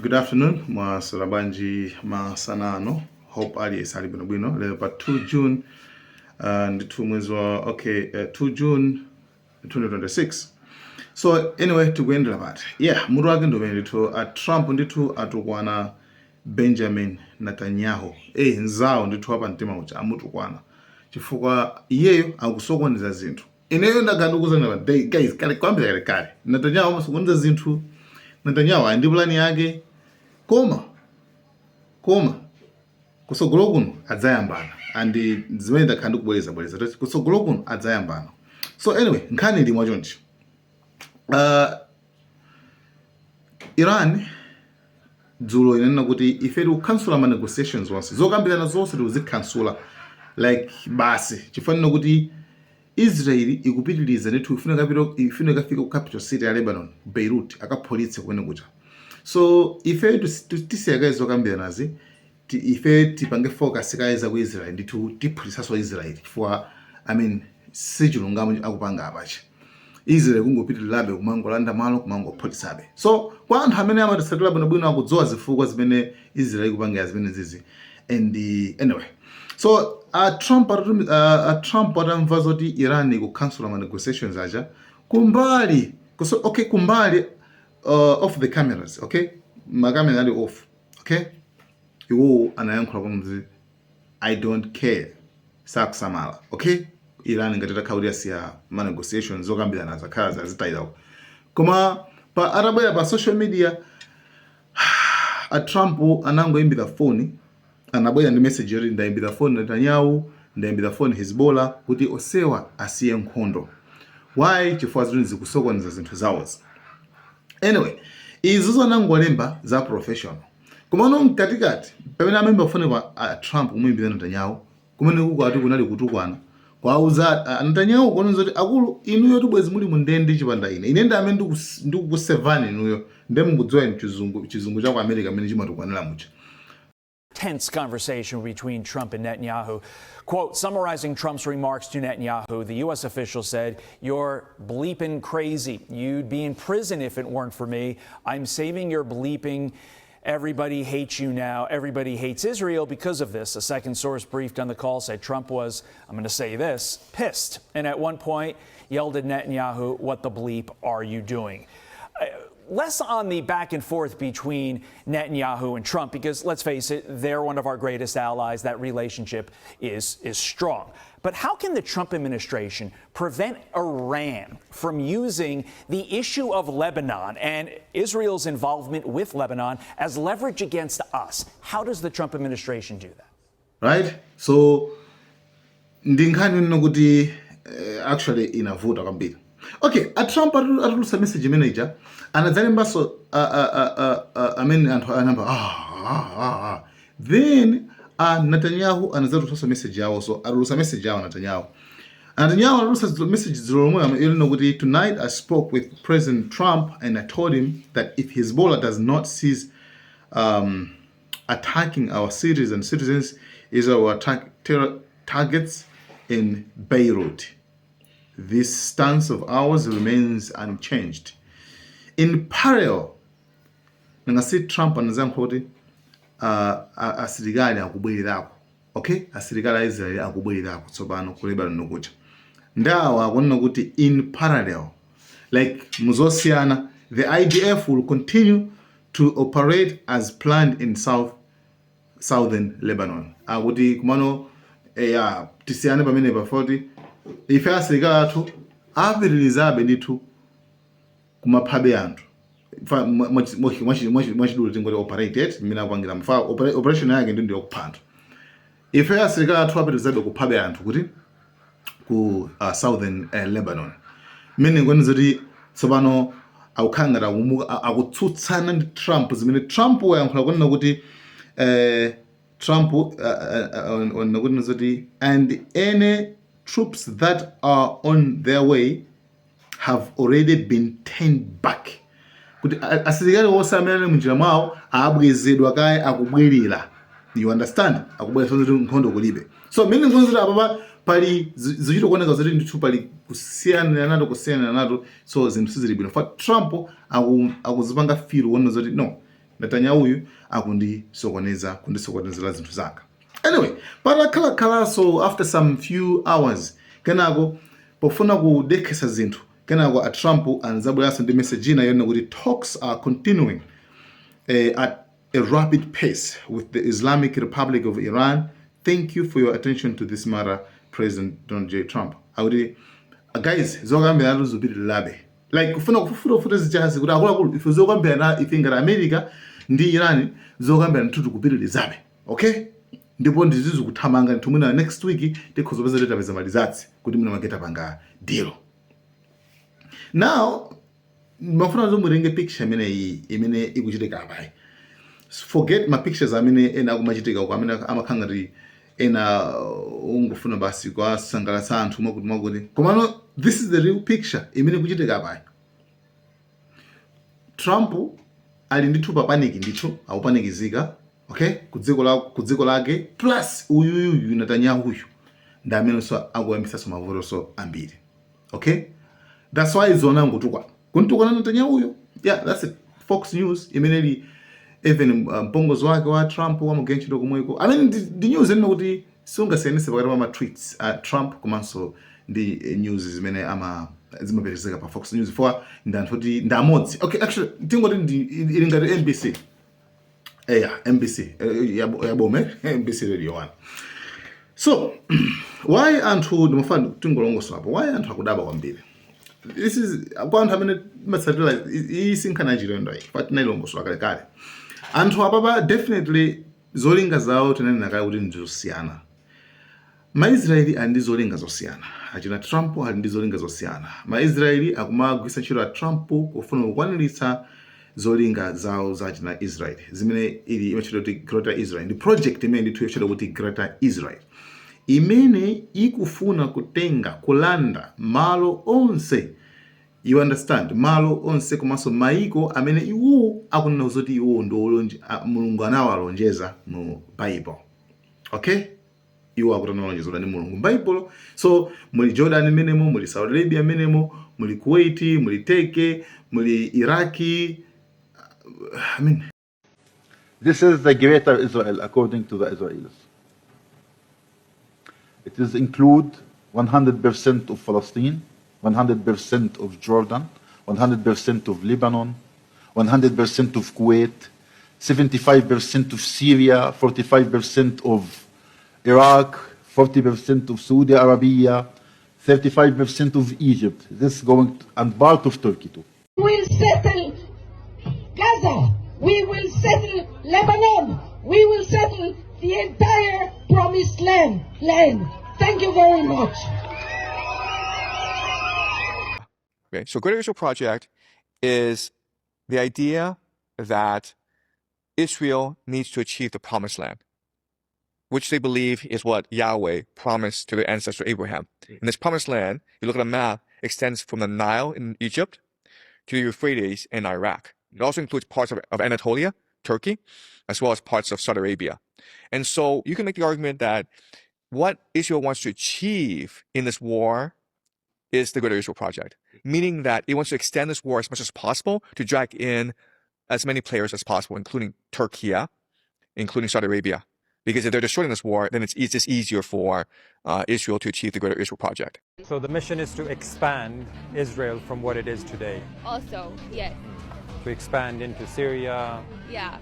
Good afternoon, mwaswera bwanji masana ano? Hope aliyense ali bwinobwino. Lero pa 2 June, ndithu mwezi wa, okay, 2 June 2026. So anyway, tikuyendera pati? Yeah, mutu wake ndi umene ndithu a Trump ndithu atukwana Benjamin Netanyahu, nzawo ndithu wapa mtima uja, amutukwana chifukwa iyeyo akusokoneza zinthu. Ineyo ndakhala ndikuuzani pa day, guys, kale, kwambiri kale kale, Netanyahu amasokoneza zinthu. Netanyahu ali ndi plani yake, koma kusogolo kuno adzayambana, and zimene ndakhala ndikubwereza bwereza kuti kusogolo kuno adzayambana. So anyway, nkhani ili mwachonchi. Iran dzulo inanena kuti ife tikukhansula ma negotiations onse, zokambirana zonse tikuzikhansula, like basi, chifaniro kuti Israel ikupitiriza ndithu, ifuna ikafika ku capital city ya Lebanon, Beirut, akaphulitse kumene kucha. So ife tisiya kaye zokambiranazi, ife tipange focus kaye za ku Israel ndithu, tiphulitsanso Israel chifukwa, I mean, si chilungamo akupanga apachi. Israel kungopitirirabe kumangolanda malo, kumangophulitsabe. So kwa anthu amene amatisatira bwinobwino akudziwa zifukwa zimene Israel ikupangira zimene zizi. And anyway, so Trump atamva zoti Iran ikukhansula ma negotiations aja, kumbali kuso, okay, kumbali, off the cameras, okay, makamera ali off, okay, iwo anayankhula kuti "I don't care," sakusamala, okay. Iran ngati itakhala kuti yasiya ma negotiations, zokambirana, zakhala zazitayirawo. Koma pa atabwera pa social media, a Trump anangoyimbira foni, anabwera ndi message yoti ndayimbira foni Netanyahu, ndayimbira foni Hezbollah kuti osewa asiye nkhondo. Why? Chifukwa zinthu zikusokoneza zinthu zawozi. Anyway, izi zonangolemba za professional. Komano mkatikati, pamene amayimba foni pa a Trump kumuyimbira Netanyahu, kumene kuko ati kunali kutukwana kwauza Netanyahu, kuoneza kuti akulu inuyo tubwezi muli mu ndende chipanda ine, ine ndi amene ndikukusevani inuyo. Nde mukudziwa inu chizungu cha ku America amene chimatukwanira mucha. Tense conversation between Trump and Netanyahu. Quote, summarizing Trump's remarks to Netanyahu, the U.S. official said, "You're bleeping crazy. You'd be in prison if it weren't for me. I'm saving your bleeping. Everybody hates you now. Everybody hates Israel because of this." A second source briefed on the call said Trump was, I'm going to say this, pissed. And at one point yelled at Netanyahu, "What the bleep are you doing?" Less on the back and forth between Netanyahu and Trump, because let's face it, they're one of our greatest allies. That relationship is strong. But how can the Trump administration prevent Iran from using the issue of Lebanon and Israel's involvement with Lebanon as leverage against us? How does the Trump administration do that? Right, so ndi nkhani ino kuti actually inavuta kwambiri. Okay, a Trump atulutsa message manager anadzalembanso amene anthu anamba ah, ah, ah, ah. Then Netanyahu anadzatulutsanso message yawo. So atulutsa message yawo Netanyahu. Netanyahu anatulutsa message dzulo lomwe ilino kuti, "Tonight I spoke with President Trump and I told him that if Hezbollah does not cease attacking our cities and citizens, Israel will attack terror targets in Beirut. This stance of ours remains unchanged." In parallel, nangasi Trump anazankha kuti asilikali akubwererako, okay, asilikali a Israeli akubwererako tsopano ku Lebanon kuja. Ndawa akunena kuti in parallel, like muzosiyana, the IDF will continue to operate as planned in southern Lebanon. Akuti kumano ya tisiyane pamene pafoti ife asilikali athu apitirizabe ndithu kumaphabe anthu. Mwachidule tingoti operated mmene akupangira mfa operation yake ndi ndiyokupha anthu. Ife asilikali athu apitirizabe kuphabe anthu kuti ku southern Lebanon, mmene ngoni zoti tsopano akukhala ngati akutsutsana ndi Trump, zimene Trump wayankhula kunena kuti Trump onena kuti zoti and any troops that are on their way have already been turned back, kuti asilikali onse amene ali munjira mwawo abwezedwa kaye, akubwerera. You understand? Akubwerera kuti nkhondo kulibe. So mmene nkhondo zoti apapa pali zichito kuoneka zoti ndithu pali kusiyana nato, kusiyana nato. So zinthu sizili bwino fa Trump akuzipanga feel kuona zoti no. Netanyahuyu akundisokoneza, kundisokonezera zinthu zanga. Anyway, patakhalakhalanso after some few hours, kenako pofuna kudekhesa zinthu, kenako a Trump anazabweranso ndi message ina yonena kuti talks are continuing at a rapid pace with the Islamic Republic of Iran. Thank you for your attention to this matter, President Donald J. Trump. Akuti guys, zokambirana zipitirirabe, like kufuna kufutafuta zichazi kuti akuluakulu, ife zokambirana, ife ngati America ndi Iran, zokambirana ndithu tikupitirizabe, okay? Ndipo ndizizi kuthamanga ndithu. Mwina next week tikhoza kupeza tapeza ma results kuti mwina maketa panga deal. Now mafuna zomutenge picture imene iyi imene ikuchitika apayi. Forget ma pictures amene ena akumachitika uko, amene amakhala ngati ena ungofuna basi kwasangalatsa anthu, mwakuti mwakuti. Komano this is the real picture imene ikuchitika apayi. Trump ali ndithu pa panic, ndithu akupanikizika, okay, ku dziko lake. Plus uyuyuyu Netanyahuyu ndi amenenso akuyambisanso mavutoso ambiri, okay? That's why zona ngutukwana, kuntukwana Netanyahuyo. Yeah, that's it. Fox News imene ili even mpongozi wake wa Trump wamugwira ntchito komweko. I mean, ndi news imene kuti sungasiyanise pakati pa ma tweets a Trump komanso ndi news zimene ama zimapezeka pa Fox News, for ndi anthu kuti ndi amodzi, okay? Actually tingoti ndi ili ngati NBC, eya, NBC yabome, NBC Radio 1. So why anthu, ndimafuna tingolongosola why anthu akudabwa kwambiri. This is kwa anthu amene matsatira iyi sinkhani yachilendo iyi, but tinayilongosola kalekale. Anthu apapa definitely zolinga zawo tinanena kale kuti ndizosiyana. Maisraeli ali ndi zolinga zosiyana, achina Trump ali ndi zolinga zosiyana. Maisraeli akumagwisa ntchito a Trump kufuna kukwaniritsa zolinga zawo za achina Israel, zimene ili imatchedwa kuti Greater Israel. Ndi project imene ndithu yotchedwa kuti Greater Israel, imene ikufuna kutenga, kulanda malo onse, you understand, malo onse komanso maiko amene iwo akunena zoti iwo ndi Mulungu anawalonjeza mu Bible, okay? Iwo akuti analonjezedwa ndi Mulungu m'Bible. So muli Jordan menemo, muli Saudi Arabia menemo, muli Kuwait, muli Turkey, muli Iraki, I mean. This is the Greater Israel according to the Israelis. It is include 100% of Palestine, 100% of Jordan, 100% of Lebanon, 100% of Kuwait, 75% of Syria, 45% of Iraq, 40% of Saudi Arabia, 35% of Egypt. This going to, and part of Turkey too. Will settle Gaza. We will settle Lebanon. We will settle the entire promised land. Thank you very much. Okay, so Greater Israel Project is the idea that Israel needs to achieve the promised land, which they believe is what Yahweh promised to their ancestor Abraham. And this promised land, you look at a map, extends from the Nile in Egypt to the Euphrates in Iraq. It also includes parts of Anatolia, Turkey, as well as parts of Saudi Arabia. And so you can make the argument that what Israel wants to achieve in this war is the Greater Israel Project, meaning that it wants to extend this war as much as possible to drag in as many players as possible, including Turkey, including Saudi Arabia. Because if they're destroying this war, then it's just easier for Israel to achieve the Greater Israel Project. So the mission is to expand Israel from what it is today. Also, yes. To expand into Syria,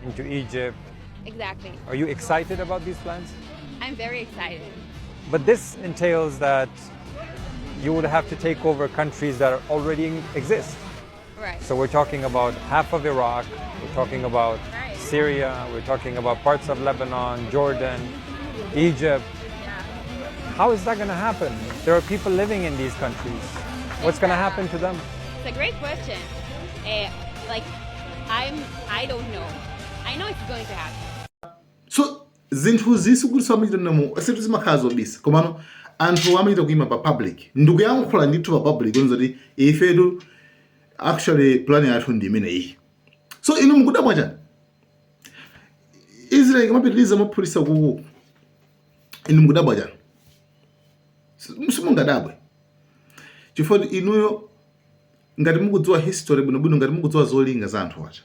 into Egypt. Exactly. Are you excited about these plans? I'm very excited. But this entails that you would have to take over countries that are already exist. So we're talking about half of Iraq, we're talking about Syria, we're talking about parts of Lebanon, Jordan, Egypt. How is that going to happen? There are people living in these countries. What's going to happen to them? It's a great question. Like, I don't know. I know it's going to happen. So zinthu zisikuti amachita namo situ zimakhala zobisa, komano anthu amachita kuima pa public ndikuyankhula ndithu pa public kunza kuti ifetu actually plan yathu ndi imeneyi. So inu mukudabwa chani? Israel ikamapitiliza maphulisa kuku, inu mukudabwa chani? Simungadabwe chifukwa inuyo ngati mukudziwa history bwinobwino, ngati mukudziwa zolinga za anthu aja.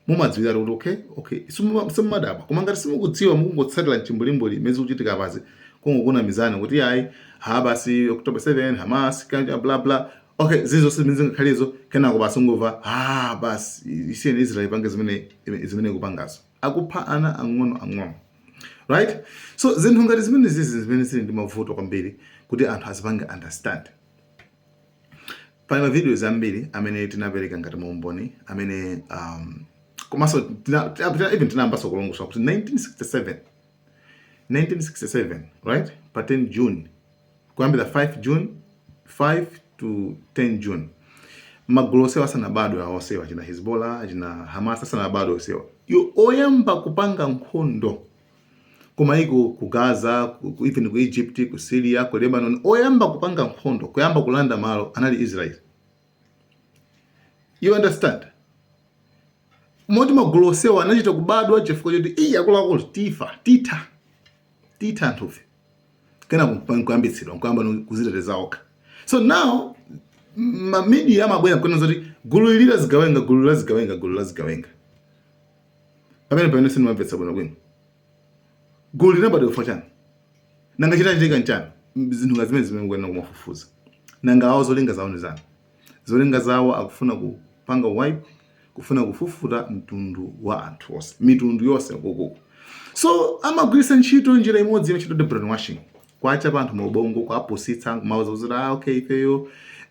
Mumadziwira kuti okay, simumadabwa. Koma ngati simukudziwa, mukungotsatira mchimbulimbuli imene zikuchitika pasi, kungokunamizani kuti ayi, ha, basi, October 7, Hamas kanja, bla bla, okay, zizonse zimene zingakhalezo. Kenako basi ungomva, ah, basi, isiyeni Israel ipange zimene ikupangazo, akupha ana ang'ono ang'ono, right? So zinthu ngati zimene zizi zimene zili ndi mavuto kwambiri kuti anthu azipange understand. Pali ma videos ambiri amene tinapereka ngati maumboni amene komanso even tinayambanso kulongosola kuti 1967, 1967, right, pa 10 June, kuyambira 5 June, 5 to 10 June, magulu onsewa asanabadwe, awo onsewa, achina Hezbollah, achina Hamas, asanabadwe onsewa, yo oyamba kupanga nkhondo kumaiko ku Gaza, even ku Egypt, ku Syria, ku Lebanon, oyamba kupanga nkhondo, kuyamba kulanda malo anali Israel. You understand? Moti magulu onsewa anachita kubadwa chifukwa choti iyi, akuluakulu, tifa, titha, titha anthufe. Kena nkuyambitsidwa, nkuyamba kuziteteza okha. So now ma media amabwera nkunena zoti gulu ili lazigawenga, gulu lazigawenga, gulu lazigawenga. Pamene sindimamvetsa bwinobwino, gulu linabadwa chifukwa chani? Nanga chitachitika nchani? Zinthu nga zimene mukuyenera kumafufuza. Nanga awo zolinga zawo ndi zani? Zolinga zawo akufuna kupanga wipe, kufuna kufufuta mtundu wa anthu onse, mitundu yonse kukuku. So amagwiritsa ntchito njira imodzi imene ndi brainwashing, kwachapa anthu maubongo, kwapusitsa, kumauza kuti, ah, okay, ifeyo.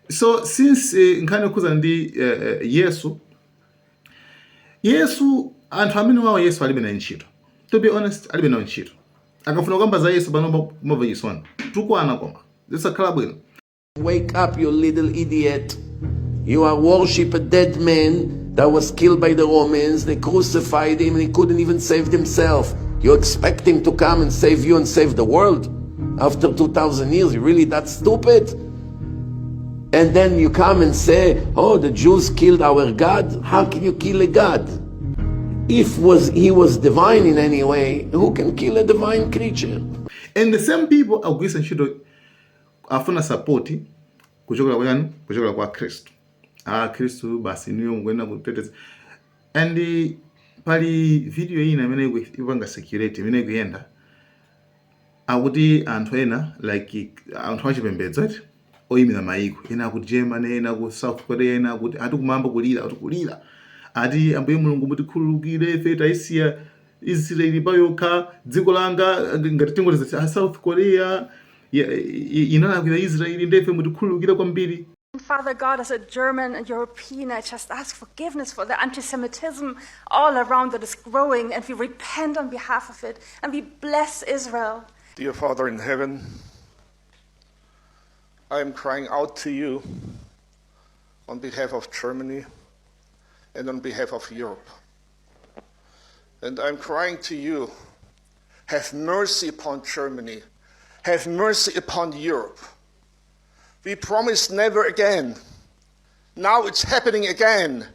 So since nkhani yokhuzana ndi Yesu, Yesu, anthu amene wawo Yesu alibe naye ntchito, to be honest, alibe nayo ntchito. Akafuna kukamba za Yesu pano kumamva chisoni, tukwana, koma zisakhala bwino. Wake up, you little idiot. You are worship a dead man that was killed by the Romans. They crucified him and he couldn't even save himself. You expect him to come and save you and save the world after 2,000 years? You really that stupid? And then you come and say, "Oh, the Jews killed our God." How can you kill a God? If was he was divine in any way, who can kill a divine creature? And the same people akugwiritsa ntchito, afuna support kuchokera kwa yani? Kuchokera kwa Khristu. Ah, Khristu, basi, niyo mukuyenera kuteteza. And pali video ina imene ikupanga circulate, imene ikuyenda, akuti anthu ena, like anthu achipembedzo eti, oyimira mayiko ena, akuti Germany, ena ku South Korea, ena akuti ati kumamba kulira, ati kulira, ati, "Ambuye Mulungu, mutikhululukire ife, tayisiya Israeli payokha." Dziko langa ngati tingoti South Korea inalakwira Israeli, ndefe mutikhululukire kwambiri. Father God, as a German and European, I just ask forgiveness for the anti Semitism all around that is growing, and we repent on behalf of it, and we bless Israel. Dear Father in heaven, I am crying out to you on behalf of Germany and on behalf of Europe. And I'm crying to you, have mercy upon Germany, have mercy upon Europe. We promised never again. Now it's happening again.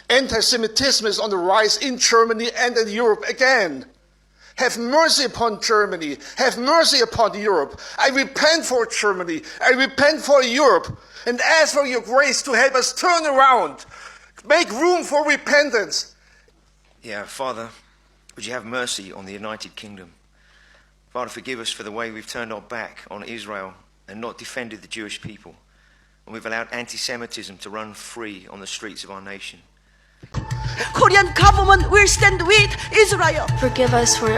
Anti Semitism is on the rise in Germany and in Europe again. Have mercy upon Germany. Have mercy upon Europe. I repent for Germany. I repent for Europe. And ask for your grace to help us turn around. Make room for repentance. Yeah, Father, would you have mercy on the United Kingdom? Father, forgive us for the way we've turned our back on Israel and not defended the Jewish people. And we've allowed anti Semitism to run free on the streets of our nation. Korean government will stand with Israel. Forgive us for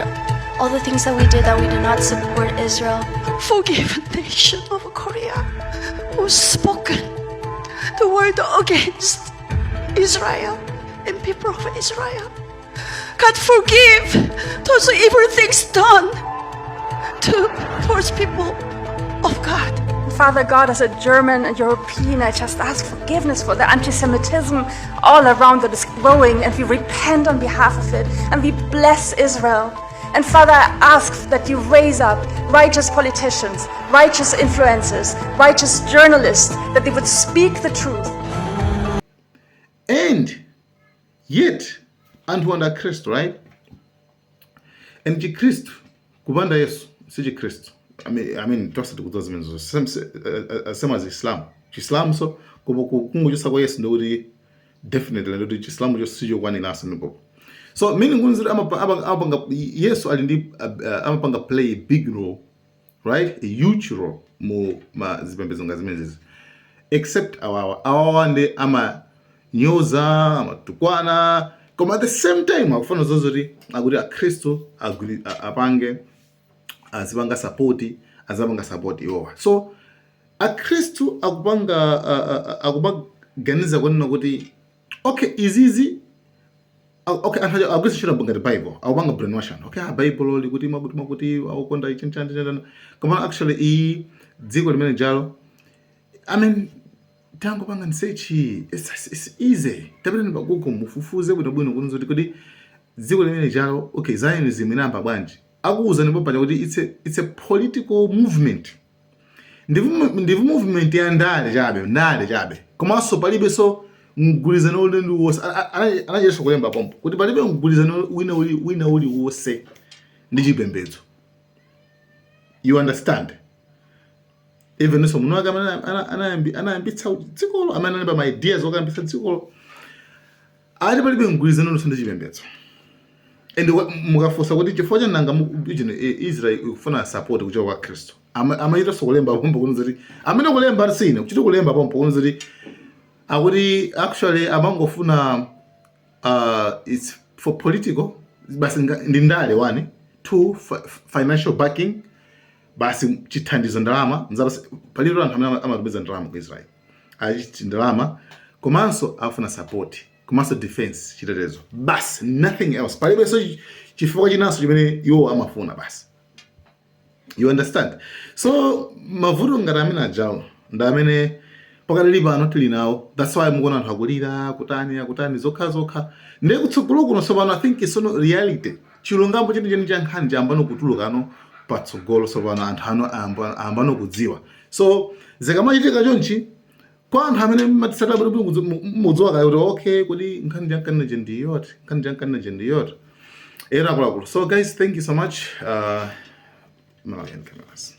all the things that we did that we did not support Israel. Forgive the nation of Korea who spoken the word against Israel and people of Israel. God, forgive those evil things done to towards people of God. Father God, as a German and European, I just ask forgiveness for the anti Semitism all around that is growing, and we repent on behalf of it, and we bless Israel. And Father, I ask that you raise up righteous politicians, righteous influencers, righteous journalists, that they would speak the truth. And yet anthu anda Khristu, right? And Chikhristu kupanda Yesu si Chikhristu. I mean, tonse tikudziwa zimenezo. Same as Islam. Chislam so kungochosa kwa Yesu ndikuti definitely ndikuti Chislamu cho sichokwaniranso. Ndipo So meaning kuti amapanga Yesu ali ndi amapanga play a big role, right, a huge role mu ma zipembedzo nga zimenezi, except awawa. Awawa ndi amanyoza, amatukwana, koma at the same time akufuna zozoti akuti akhristu apange, azipanga support, azapanga support iwowa. So akhristu akupanga akumaganiza kunena kuti okay, izizi okay, anthu aja akugwiritsa ntchito ngati Bible, akupanga brainwash anthu. Okay, Bible likuti mwakuti mwakuti, akukonda ichi chani chani, koma actually iyi dziko limene jalo, I mean, tangopanga search, it's easy. Tapitani pa Google, mufufuze bwinobwino kuti kodi dziko limene jalo, okay, Zionism inayamba bwanji? Akuwuzani popaja kuti it's a political movement, ndi movement ya ndale chabe, ndale chabe. Komanso palibenso mgwirizano uli ndi wonse. Anachitenso kulemba pompo kuti palibe mgwirizano wina uli wonse ndi chipembedzo, you understand? Even so, munthu wake amene anayambitsa dzikolo, amene anayamba ma ideas okayambitsa dzikolo, ati palibe mgwirizano uliwonse ndi chipembedzo. And mukafunsa kuti chifukwa cha nanga Israel ikufuna support kuchoka kwa Khristu, amachitanso kulemba pompo kuti amene kulemba ati sine kuchita kulemba pompo kuti akuti actually amangofuna, it's for political basi, ndi ndale, one, two, financial backing basi, chithandizo, ndalama nzapasi. Palibe anthu amene amatumiza ndalama ku Israel, achiti ndalama, komanso afuna support, komanso defense, chitetezo basi, nothing else. Palibenso chifukwa chinanso chimene iwo amafuna basi, you understand? So mavuto ngati amene ajawo ndi amene pakadali pano tili nawo. That's why mukuona anthu akulira, akutani, akutani, zokha zokha. Ndiye kutsogolo kuno tsopano, I think isono reality, chilungamo chenicheni cha nkhani chayambano kutulukano patsogolo. Tsopano anthu ano ayambano kudziwa. So zikamachitika chonchi, kwa anthu amene matisatira bwinobwino, mudziwa kale kuti okay, kuti nkhani jankaninaje ndiyoti, nkhani jankaninaje ndiyoti era akuluakulu. So guys, thank you so much. Malawian Cameras.